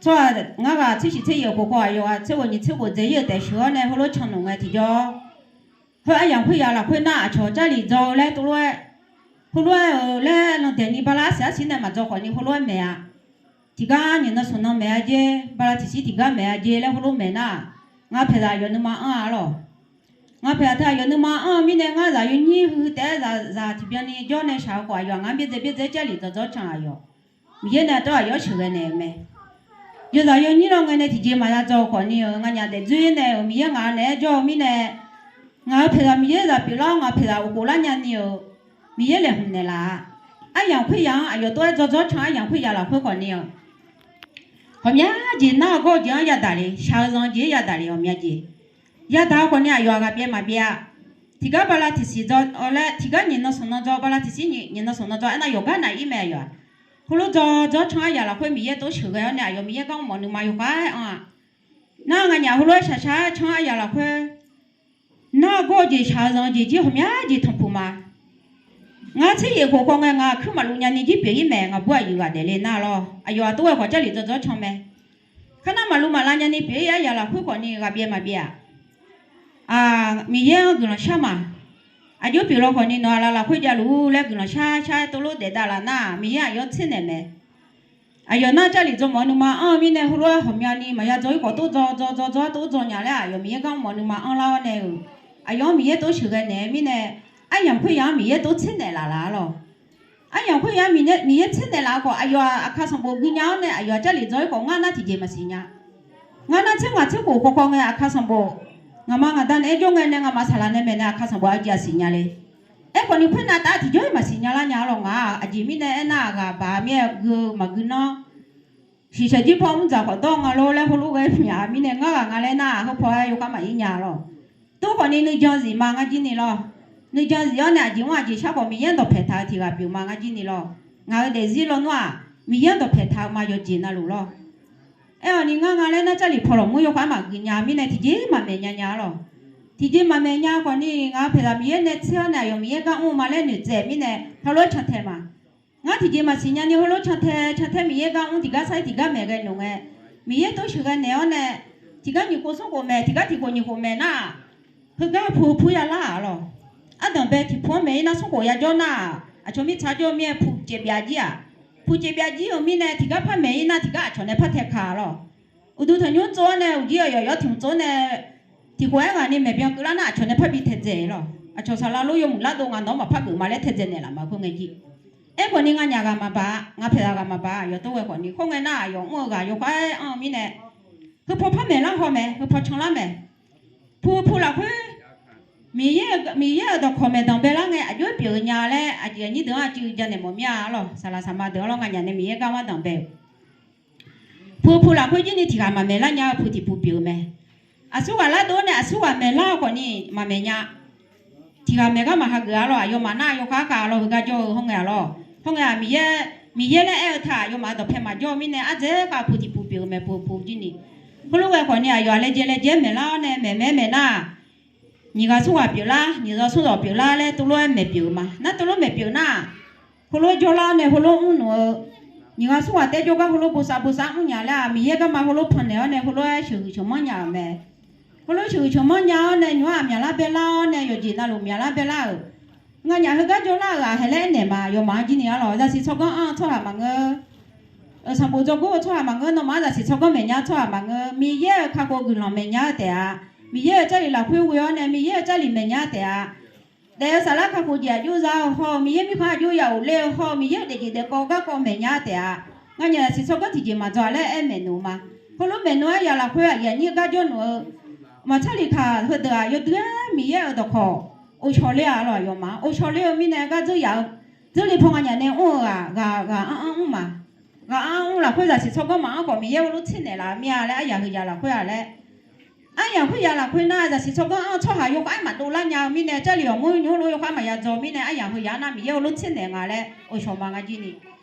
tsawrhaq ngar ghaq tser shif tser yaef khof khawf aqyawf ghaq tser ghof nyiq tser ghof dzaeq-ir-euq taef sheuq-awr nae heulof canluf ngae tiqjawr, heu aryamq khoerya lafkhoer nar aqcawq Jarlif dzaw-eu laer tov lof-aer, heulof-aer-euq laer landaeq ni bala arsiq arsiq nae maqdzaw khawf ni heulof-aer maeq-a. Tiqgar nyiq nan smq nan maeq-a jer, bala tiqshir tiqgar maeq-a jer laer heulof maeq nar, ngar paeqzaq aqyawf nuima anr-a lawq. Ngar paeqzaq teu aqyawf nuima anr-eu mirnae ngar zaq yawnyir huiq taef-aer zaq zaq tiqbyan ni jawr nae shaq-eu khawf aqyawf ngaq-anr byaerdzae byaerdzae Jarlif dzawrdzawr can aqyawf Miqyaer nae tov aqyawf sheuqghae naeq-eu mae. Yawzaq yawnyir lawr ngae nae tiqjeq maqya dzaw-eu khawf ni-euq nganyaf daefdzoer nae-euq Miqyaer ngaq naeq-aer jawr-eu mirnae, ngaq-euq paeqzaq Miqyaer zaq pyeuflar-awr ngaq paeqzaq uqkhof lar nya ni-euq Miqyaer laeqhmq naeqlaf-a. Aryamq khoerya-anr aqyawf tov-aer dzawrdzawr can aryamq khoerya lafkhoer khawf ni-eu, hawqmya jeq nar-eu gawr-eu jeq-anr yadaq le, shaq-eu zanq-eu jeq-aer yadaq le hawqmya jeq. Yadaq-eu khawf ni aqyawf-aq ghaq pyaev maqpyaev-a. Tiqgar bala tiqsiq dzaw-awr laer tiqgar nyiq nan smq nan dzaw bala tiqsiq nyiq nan smq nan dzaw aernar yawqgar naf-ir mae aqyawf-aq. Heulof dzaw dzaw-awr can aryaq lafkhoer Miqyaer tov sheuqghae-awr nae aqyawf Miqyaer gar mr mawf nuima yawkhav-aer anr-a. Nar nganyaf heulof-aer shaqshaq-aer can aryaq lafkhoer Nar gawr-eu jeq shaq-eu zanq-eu jeq jir ghawqmya jeq tanqpuq ma. Ngar tser yaef khof khawf ngae ngaq kuir maqluv nyani jir pyeuf-ir mae. Ngaqbur aqyuif ghaq daefle nar lawr, aqyawf aqtov ghae khawf Jarlif dzawdzawr can mae. Kar nar maqluv maqlav nyani pyeuf-ir aryaq lafkhoer khawfni ghaq byaev maqbyaev-aq, Miqyaer-anr guiqlanq shar ma. Aqjox pyeuf law khawfni nawq-aq laf lafkhoer javluf-ur laer guiqlanq shar shar-aer tov lof daef davlaf nar-aq, Miqyaer aqyawf-anr tser naeq mae. Aqyawf nar Jarlif dzaw mawf-eu nuima anr-eu mirnae heulof-aer ghawqmyani maqya dzaw-ir khawf tov dzaw dzaw dzaw dzaw-ar tov dzaw nya laer aqyawf Miqyaer gar mr mawf-eu nuima anrlar-awr nae-euq, aqyawf-anr Miqyaer tov sheuqghae naeq-eu mirnae, aryamq khoeryamq-anr Miqyaer tov tser naeqlaf laf-ar lawq. Aryamq khoeryamq-anr Miqyaer tser naeqlaf-eu khawf, aqyawf-aq aqkar sanqbof gui nya-awr nae aqyawf-aq Jarlif dzaw-ir khawf ngar nar tiqjeq maqsiq nya. Ngar nar tser ngaq tser khof khawf khawf ngae aqkar sanqbof, ngaqma ngaqda naeq-aer jawr ngae nae ngaqma saqlaq nae maeqnaeq aqkar sanqbof aqjeq-aq siqnya le. Aerkhawfni khoernav taf tiqjawr-ir maqsiq nya lar nya-ar lawq. Ngaq-aq aqjeq mirnae aernar-aq ghaq baq-a mir-aer gui-eu maqgui nanr shiqshaq jir paw mr dzaq khawf dawr nga lor laer heulof ghae-aer myaq-a mirnae ngar ghaq nga laer nar-aq heupaw-aer yawkhav maqir nya-a lawq. Tov khawfni nuijan zif ma ngar jir ni lawr. Nuijan zif-awr nae aqjeq mr aqjeq shar khawf Miqyaer-anr dawqpaeq taq-eu tiq ghaq pyeuf ma ngar jir ni lawr. Ngaq-euq daefzir lawnmr-aq Miqyaer-anr dawqpaeq taq-eu ma yawqjeq navluf lawr. Aer-awq ni ngar nga laer nar Jarlif paw lawqmur yawkhav maqgui nya mirnae tiqjeq maqmaeq nya nya-ar lawq. Tiqjeq maqmaeq nya khawfni ngaq-euq paeqzaq Miqyaer nae tser-awr nae aqyawf Miqyaer gar mr ma laer noeqtsaev mirnae heulof-aer cantae ma. Ngar tiqjeq maqsiq nyani heulof cantae cantae Miqyaer gar mr tiqgar sar-ir tiqgar maeq ghae noeq ngae, Miqyaer tov sheuqghae naeq-awr nae tiqgar nyiq khof smr khof maeq tiqgar tiq khof nyiq khof maeq nar-aq, heugar pu pu ya lar-aq lawq. Ardanq bae tiq pu-anr maeq-ir nar smr khof yajawr nar-aq aqcawq mirtsaq jawr-eu mir-aer pu caevbyav jir-aq, pu caevbyav jir-eu mirnae tiqgar par maeq-ir nar tiqgar aqcawq nae par taeqkaq lawq. Uqduq tanqnymr tsov-awr nae uqjir aqyawf yawr tiq hmq tsov nae tiq khof-aer ghaq ni maeqbyan keuvlar nar aqcawq nae par bi taedzae lawq. Aqcawq saqlaq lof yawmuiq lar dov nga nawq-anr maqpar geuf ma laer taedzae naeqlaf ma khoer ngae jir. Aerkhawfni nganyaf ghaq maqbaq-a, ngaq paeqzaq ghaq maqbaq-a, aqyawf tov ghae khawfni khoer ngae nar aqyawf mr-eu ghaq yawkhav-aer anr-eu mirnae, heupaw par maeqlar haw mae, heupaw canlar mae. Pu pu lafkhoer Miqyaer-euq dawqkawq maeqdanq bae lar ngae aqjox-aer pyeuf-eu nya laer aqjeq aqnyir deuq-anr aqcuiv janaeq mawf mir-a lawq. Saqlaq saqma deuq-anr lawr nganyaf nae Miqyaer gar-anr danqbae-euq pu pu lafkhoer jir ni tiq ghaq maqmaeq lar nya-eu pu tiq pu pyeuf-eu mae. Aqsur ghaq lar dov-awr nae aqsur ghaq maeq lar-eu khawfni maqmaeq nya. Tiq ghaq maeq gar maqhageuf-a lawq. Aqyawfmaf nar yawkhav kaq lawq heugar jawr-eu hawr ngae-a lawq. Hawr ngae-aq Miqyaer, Miqyaer laer aer-eu taq aqyawfmaf dawqpae maqjawr-eu mirnae ardzaeq-aer khav pu tiq pu pyeuf-eu mae pu pu jir ni. Heulof ghae khawfni aqyawf-aq laejae laejae-aer maeq lar-awr nae maeq mae maeq nar-aq, nyiq ghaq smr ghaq pyeuflar nyiq ghaq smr ghaq pyeuflar laer tov lof-aer maeq pyeuf-eu ma. Nar tov lof maeq pyeuf nar-aq, heulof-aer jawrlar-awr nae heulof mrnmr-eu, nyiq ghaq smr ghaq taef jawrgar heulof bosav bosav mrnya laer-aq Miqyaer garma heulof pannaeq-awr nae heulof-aer sheuqhuiq sheuqmanr nya-euq mae. Heulof sheuqhuiq sheuqmanr nya-awr nae nymq-ar myaqlar baelar-awr nae yawqjeq navluf myaqlar baelar-euq, nganyaf heugar jawrlar-euq ghaq haeq laer aernaeq ma. Yawfmaf-anr jir ni-a lawq zaqsiq tsawrganr anr-eu tsawrhaq maqngeur. Sanqbof dzawrgor-eu tsawrhaq maqngeur. Nawmaf-anr zaqsiq tsawrganr maeqnya-eu tsawrhaq maqngeur. Miqyaer-euq kakhof guiqlanq maeqnya-eu taef-a. Miqyaer-euq Jarlif lafkhoer ghoe-awr nae Miqyaer-euq Jarlif maeqnya-eu taef-a. Daef-eu saflar kakhof jeq aqjox za-eu hawr-eu Miqyaer mirkhanq aqjox ya ghofler-eu hawr-eu Miqyaer-euq daefjeq daefkawv garkawv maeqnya-eu taef-a. Nganyaf zaqsiq tsawrganr tiqjeq maqdzawq laer aer maeqnoeq ma. Heulof maeqnoeq-aer yaf lafkhoer aqyuif aqnyir gar jawrluf-eu maqtsarlif kaq heudeuq-aq yawdui-aer Miqyaer-euq dawqkawq ovshaw ler-a lawq. Aqyawfmaf-anr ovshaw ler-eu mirnae gar dzeur yaf-eu, dzeur le paw nganyaf nae mr-eu ghaq ghaq ghaq anr anr mr ma. Ghaq anr anr mr lafkhoer zaqsiq tsawrganr maqanr khawf Miqyaer heulof tser naeqlaf-eu mir-a laer aryaq heu yaf lafkhoer-a laer. Aryaq khoer yaf lafkhoer nar zaqsiq tsawrganr anr-eu tsawrhaq yawkhav-aer maqdov lar nya-eu mirnae Jarlif ghawqmur nymr lof yawkhav maqya dzaw mirnae aryaq heu yaf nar Miqyaer heulof tser naeq nga laer ovshaw ma ngar jir ni.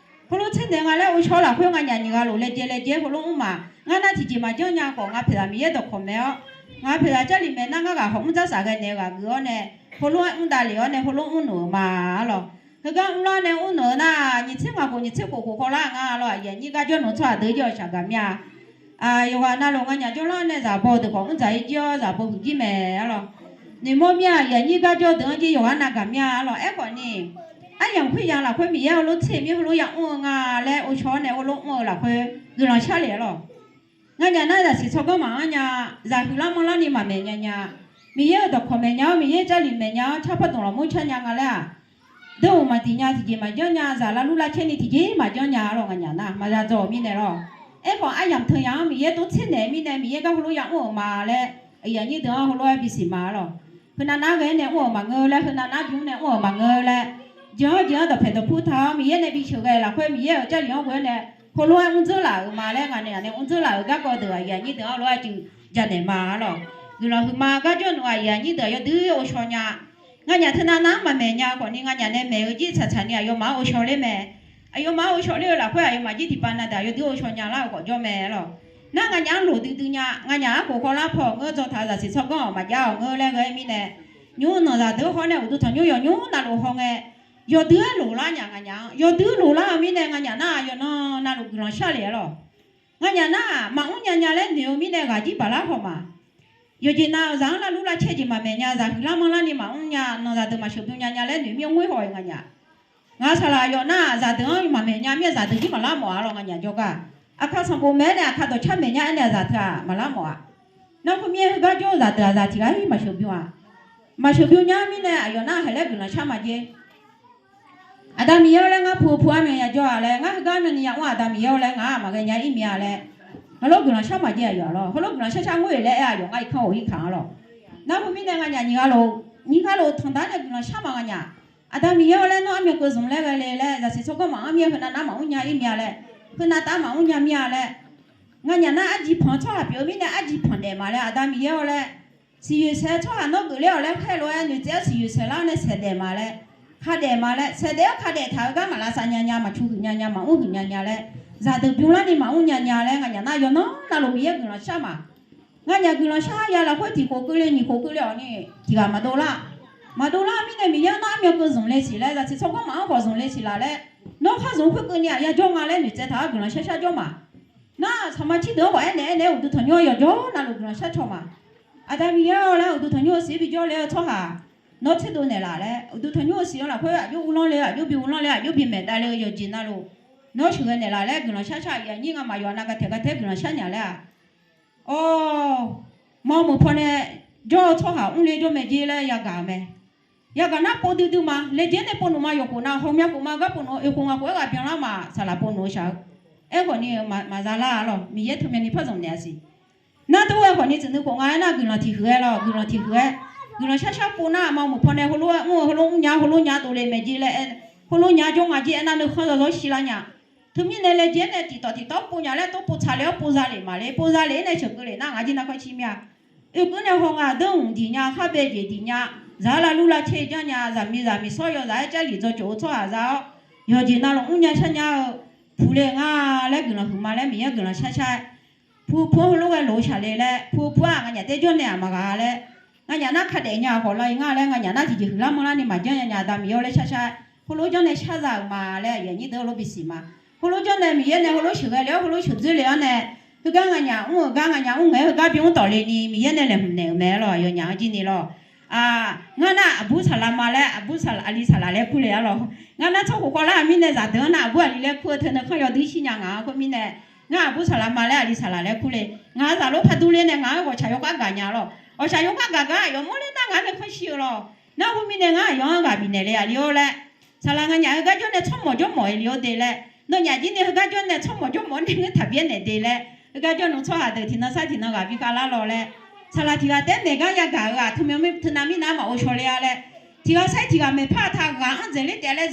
Heulof tser naeq nga laer ovshaw lafkhoer nganyaf nyiq ghaq lof laejae laejae heulof mr ma. Ngar nar tiqjeq maqjanr nya khawf ngaq paeqzaq Miqyaer dawqkawq maeq-awr, ngaq paeqzaq Jarlif maeq nar ngar ghaq hawq mr dzar saf ghae naeq-eu ghaq geuf-awr nae heulof-aer mr davlef-awr nae heulof mrnoeq-eu ma-a lawq. Heugar mrlar nae mrnoeq-eu nar nyiq tser ngaq khof nyiq tser khof khof khawvlar nga lawq. Aqyuif aqnyir gar jawrluf-eu tsawrhaq deuq jir-awq shaqgaq mir-a. Yawqghaq navluf nganyaf jawrlar nae zaqbaw deuq khawf mr dzaq-ir jir-awr zaqbaw huiq jir mae-a lawq. Noeqmawr mir-a aqyuif aqnyir gar jawr deuq-anr jir yawqghaq navgaq mir-a lawq. Aerkhawfni aryamq khoer yaf lafkhoer Miqyaer heulof tser mir heulof ya mr-eu nga laer ovshaw-awr nae heulof mr-eu lafkhoer guiqlanq shar le-a lawq. Nganyaf nar zaqsiq tsawrganr maqanr nya. Zaq huiqlar manrlar ni maqmaeq nya nya. Miqyaer-euq dawqkawq maeqnya-awr Miqyaer Jarlif maeqnya-awr carpar dmq lafmur car nya nga laer-aq, deur uq maqdiq nya tiqjeq maqjanr nya. Zaq lavlur lavcaer ni tiqjeq maqjanr nya-a lawq. Nganyaf nar maqya dzaw-euq mirnae lawq. Aerkhawf aryamq teuyanr-anr Miqyaer tov tser naeq-eu mirnae Miqyaer gar heulof ya mr-euq ma laer aqyuif aqnyir deuq-anr heulof-aer bisiq ma-a lawq. Heunav nar ghae-aer nae mr-euq maqngeur laer heunav nar bimr nae mr-euq maqngeur laer, jeq-anr jeq-anr dawqpaeq dawqpur taq-awr Miqyaer nae bi sheuqghae lafkhoer Miqyaer-euq Jarlif-anr ghoe-awr nae heulof-aer mr dzeur laf-euq ma laer ngaq nae aq nae mr dzeur laf-euq garkawv deuq aqyuif aqnyir deuq-anr lof-aer aqjeq janaeq ma-a lawq. Guiqlanq huiqma gar jawrluf aqyuif aqnyir deuq aqyawf dui-awr ovshaw nya. Nganyaf teunav nar-anr maqmaeq nya khawfni nganyaf nae maeq-eu jir tsaqtsaq ni aqyawfmaf-anr ovshaw ler mae. Aqyawfmaf-anr ovshaw ler-eu lafkhoer aqyawfmaf jir tiqpav na deuq aqyawf dui-awr ovshaw nya lar-eu khawf jawr mae-a lawq. Nar nganyaf-anr loq duidui nya. Nganyaf-anr khof khawvlar paw-euq ngeur dzaw taq-eu zaqsiq tsawrganr-awq maqjav-awq ngeur laer ghae-aer mirnae Nymr nanq zaqdeuq-anr haw nae uqduq tanqnymr yawnymr navluf haw ngae, yawdui-aer loqlar nya nganyaf-anr, yawdui loqlar-eu mirnae nganyaf nar-aq, yawqnan navluf guiqlanq shar le-a lawq. Nganyaf nar-aq, maqmr nya nya laer noeq-eu mirnae ghaq jir baqlar haw ma. Yawqjeq nav-euq zaq-anr lavlur lavcaer jeq maqmaeq nya, zaq huiqlar manrlar ni maqmr nya, nanq zaqdeuq maqsheuq bym nya nya laer noeq mir-anr ngoer haw-euq nganyaf. Ngaq-euq saqlaq yawf nar-aq, zaqdeuq-anr maqmaeq nya mir-a, zaqdeuq jir maqlar mawf-a lawq. Nganyaf jawrgar, aqkar sanqbof maeq-aer nae aqkar dawqcar maeq nya aernaeq-a zaq teu-aq maqlar mawf-a. Nar khoermirnae heugar jawr-eu zaqdeuq-aq zaq tiq ghaq-ir maqsheuq bym-a. Maqsheuq bym nya mirnae aqyawf nar-aq haeq laer guiqlanq shar maqjae. Aqda Miqyaer-awr laer ngar pu-eu pu armyan yajawr-a laer, ngar heugar armyan ni yamr-a, Aqda Miqyaer-awr laer ngaq-aq maqghae nya ir mir-a laer, heulof guiqlanq shar maqjae aqyawf-a lawq. Heulof guiqlanq shar shar ngoer-eq laer aer aqyawf ngar irkanr-awq irkaq-anr lawq. Nar khoermirnae nganyaf nyiq ghaq lof, nyiq ghaq lof tanqda nae guiqlanq shar ma nganyaf. Aqda Miqyaer-awr laer nawr armyan keuv zmq laer ghae le laer, zaqsiq tsawrganr maqanr mir-a, heunav nar maqmr nya ir mir-a laer, heunav tav maqmr nya mir-a laer, nganyaf nar arjiq panq-eu tsawrhaq pyeuf-eu mirnae arjiq panq daef ma laer, Aqda Miqyaer-awr laer, siqyoeq saeq-eu tsawrhaq nawr geufler-awq laer khaerlof-aer noeqtsaev-awr siqyoeq saeqlar-awr nae saeqdaef ma laer, kadaef ma laer, saeqdaef-awr kadaef taq-eu gar maqlavsav nya nya, maqcu huiq nya nya, maqmr huiq nya nya laer, zaqdeuq bymlar ni maqmr nya nya laer, nganyaf nar yawqnan navluf Miqyaer guiqlanq shar ma. Nganyaf guiqlanq shar-aer ya lafkhoer tiq khof keuvle nyiq khof keuvle-awq ni tiq ghaq maqdov lar. Maqdov lar-eu mirnae Miqyaer-anr nawr armyan keuv zmq le siq laer, zaqsiq tsawrganr maqanr khawf zmq le siq laf laer, nawr khar zmq khoerkeuvni-aq yajawr nga laer noeqtsaev taq-awr guiqlanq shar shar jawr ma. Nar saqma cirdeuq-anr ghawq aernaeq aernaeq-aer uqduq tanqnymr-anr yawqjawr navluf guiqlanq shar caw ma. Aqda Miqyaer-awr laer uqduq tanqnymr-eu siq-aer bijawr le-eu tsawrhaq nawr tserdov naeqlaf laer, uqduq tanqnymr-eu siq-anr lafkhoer aqjox uvlanr le, aqjox bi uvlanr le, aqjox bi maeqdav le-eu yawqjeq navluf nawr sheuqghae naeqlaf laer guiqlanq shar shar, aqyuif aqnyir ngamaf yawqha nav gaqtaeq gaqtaeq guiqlanq shar nya laer-aq, Awr, ma meuq pawnae jawr-eu tsawrhaq mrle jawr mae jer laer yagaq-eu mae. Yagaq nar pov duidui ma, laejae nae pov nmq ma, yawqkhof nav hawmya khof ma, gar pov nmq oekhof ngaq khof-aer ghaq byanlar ma, saqlaq pov nmq-eu shaq-eu. Aerkhawf ni maqza lar-a lawq, Miqyaer teumyanni par zanq naeq-a siq. Nar tov-aer khawf ni tsuif nuikhof nga aernar guiqlanq tiq huiq-aer lawq, guiqlanq tiq huiq-aer, guiqlanq shar shar pov nar ma meuq pawnae heulof-aer mr-eu heulof mrnya heulof nya dovle mae jer laer aer, heulof nya jawr nga jer aernar nuikhanr zawzawr shilar nya. Teumirnae laejae nae tiqtawf tiqtawf pov nya laer tov pov tsaq le-awr pov za lef ma le, pov za lef-aer nae sheuqkeuv lef nar ngaq jir narkawr shir mir-a. Oekeuv nae haw nga deur mq diq nya, khar bae jeq diq nya, zaq-aer lavlur lavcaer janr nya, zaqmiqzaq miqsawr yawzaq-aer Jarlif dzaw cof-eu tsawrhaqzaq-awr, yawqjeq navluf mrnya shar nya-eu puqle nga laer guiqlanq huiqma laer Miqyaer guiqlanq shar shar-aer, pu pu-anr heulof ghae loq-eu shaq le laer, pu pu-aq nganyaf taer jawr nae aqma ghaq laer, nganyaf nar kadaef nya khawf lav-ir nga laer, nganyaf nar tiqjeq huiqlar manrlar ni maqjanr nya nya, Aqda Miqyaer-awr laer shar shar-aer heulof janr nae shar za-euq ma laer aqyuif aqnyir deuq heulof bisiq ma. Heulof janr nae Miqyaer nae heulof sheuqghae le-awr heulof sheuqdzoer le-awr nae, heugar nganyaf mr-euq gar nganyaf mr ngaeq-aer heugar bimr tawf le ni Miqyaer nae laeqhmq naeq-euq mae-a lawq, yawnyaf-anr jir ni lawq. Ngar nar aqbur saqlaq ma laer, aqbur saqlaq aqli saqlaq laer kur le-a lawq. Ngar nar tsawrkhof khawvlar-euq mirnae zaqdeuq-anr nar aqbur aqli laer kur-eu teu nuikhanr yawdui shir nya ngaq-anr khoermirnae, ngar aqbur saqlaq ma laer aqli saqlaq laer kur le. Ngaq-euq zaqlof par dur ler nae ngaq-anr ghawqshaq yawkhav gaq nya-a lawq. Ghawqshaq yawkhav gaq gar aqyawf mawrler nar ngaq-anr nuikhanr shir-eu lawq. Nar khoermirnae ngar aqyawf-anr ghaq bifnaeq le aqli-awr laer, saqlaq nganyaf heugar jawr nae tsawrmawq jawrmawq-aer le-awr de laer, nawnyaf jir ni heugar jawr nae tsawrmawq jawrmawq nae ngeur taqbyaer naeq de laer, heugar jawrluf tsawrhaq deuq tiqnan sar tiqnan ghaq bi khavlar lawq laer, saqlaq tiq ghaq taef-aer naeq gar yagaq-eu ghaq teu myanr teunav mirnav maqghov shaw le-a laer, tiq ghaq sar-ir tiq ghaq maeqpar-aq taq ghaq-anr dzaeqler taef-a laer,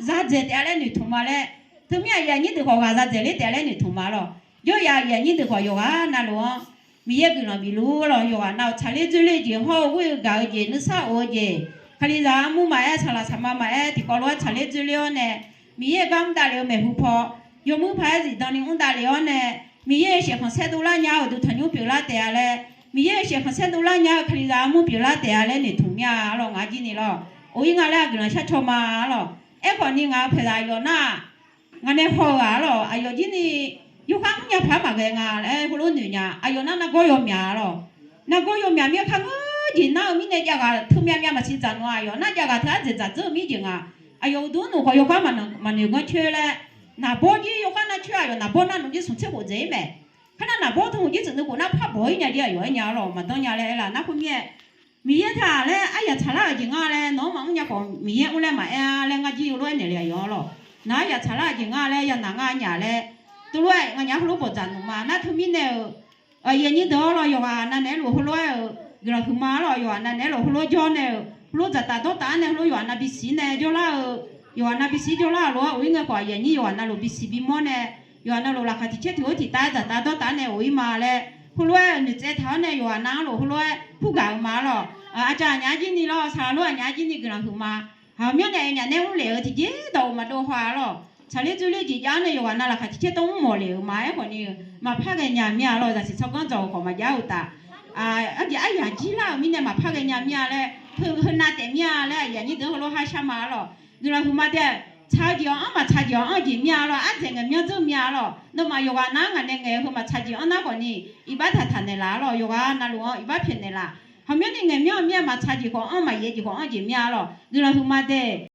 za dzaeq taef-a laer noeqtmq ma laer, teumir aqyuif aqnyir deuq khawf ghaq za dzaeqler taef-a laer noeqtmq ma lawq. Jawr-ya aqyuif aqnyir deuq khawf yawqghaq navluf-anr Miqyaer guiqlanq bif luf-ur lawq. Yawqghaq nav-euq tsaqler dzoerler jeq hawr-eu ghoer-eu gaq-eu jeq nuisar of-eu jeq, Kalizaq armur maqaer saqlaq saqma maqaer tiqkawv lof-aer tsaqler dzoerler-awr nae, Miqyaer-euq gar mr davlef-eu maeqhu paw, yawmuir paq-aer zifdan ni mr davlef-awr nae, Miqyaer-euq shef khanqsaer dovlar nya-eu uqduq tanqnymr pyeuflar taef-a laer, Miqyaer-euq shef khanqsaer dovlar nya-eu Kalizaq armur pyeuflar taef-a laer noeqtmq mir-a lawq. Ngaq jir ni lawq, oq-ir nga laer guiqlanq shar caw ma lawq. Aerkhawf ni ngaq-euq paeqzaq yawf nar-aq, ngaq nae haw-eu ghaq-a lawq. Aqyawf jir ni yawkhav mrnya paq-aer maqghae nga laer heulof noeq nya. Aqyawf nar nargawr yawmyaq-a lawq. Nargawr yawmyaq mir-aer kar ngeur jeq nar-eu mirnae javghaq teu myav myav maqsiq dzaq nmr-a. Aqyawf nar javghaq teu-aer dzaeqdzaq dzeur-eu mir jeq nga. Aqyawf uqduq nmr khawf yawkhav maqnoeq ganr coer laer, naqbawr jir yawkhav nar coer-a, aqyawf naqbawr nar nmr jir smq tser khof dzaeq-ir mae. Kar nar naqbawr teu mq jir tsuif nuikhof nar par bawq-ir nya jir aqyawf-aer nya-a lawq. Maqdanr nya laer aer laf nar khoermirnae, Miqyaer taq laer aryaq tsaqlar-euq jeq ngar laer nawq-anr maqmr nya khawf Miqyaer mr laer maqaer-a laer ngar jir heulof-aer naeq le aqyawf-anr lawq. Nawq-anr aryaq tsaqlar-euq jeq ngar laer yanaq ngar nyaf laer, teulof-aer nganyaf heulof bawqdzaq nmq ma nar teumirnae-euq aqyuif aqnyir deuq-awr lawq, yawqghaq nav naeq-aer lof heulof-aer-euq guiqlanq huiqma-a lawq. Yawqghaq nav naeq-aer lof heulof jawr nae-euq heulof dzaqtaf dawrtaf-anr nae heulof yawqghaq nav bisiq nae jawrlar-eu, yawqghaq nav bisiq jawrlar-euq lof-aer of-ir ngae khawf aqyuif aqnyir yawqghaq navluf bisiq bimawr nae, yawqghaq navluf laqkhaq tiq caer tiq hor tiq tav-aer dzaqtaf dawrtaf-anr nae of-ir ma laer heulof-aer noeqtsaev taq-awr nae yawqghaq nav-anr lof heulof-aer kurgaq-euq ma-a lawq. Aqcawq aqnyaf-aer jir ni lawq, saqlaq lof aqnyaf-aer jir ni guiqlanq huiqma. Haq myanr nae aqnyaf nae mrlef-eu tiqjeq dawq-euq maqdov haw-a lawq. Tsaqler dzoerler jeq jav-awr nae yawqghaq nav laqkhaq tiq caer tawv mr mawf lef-euq ma. Aerkhawf ni maqpar ghae nya mir-a lawq. Zaqsiq tsawrganr dzawq-euq khawf maqjav-eu uqtaf, aqjeq aryaq jir lar-euq mirnae maqpar ghae nya mir-a laer Heu, heu nav taef mir-a laer aqyuif aqnyir deuq-anr heulof-aer har shar ma-ar lawq. Nuilaq huiqma dae, tsaq-eu jeq-anr anr maqtsaq jeq-anr anr-eu jeq mir-a lawq. Ardzaeq ngaeq myanr dzeur mir-a lawq. Nawmaf yawqghaq nav-anr ngaq nae ngaeq-eu heu maqtsaq jeq-anr nar khawf ni, iqbax taqtaq naeqlaf-ar lawq. Yawqghaq navluf-anr iqbax pyaeqnaeq laf. Haqmyanr ni ngaeq myanr-eu mir-a, maqtsaq jeq khawf anr, maqyaef jeq khawf anr jeq mir-a lawq. Nuilaq huiqma dae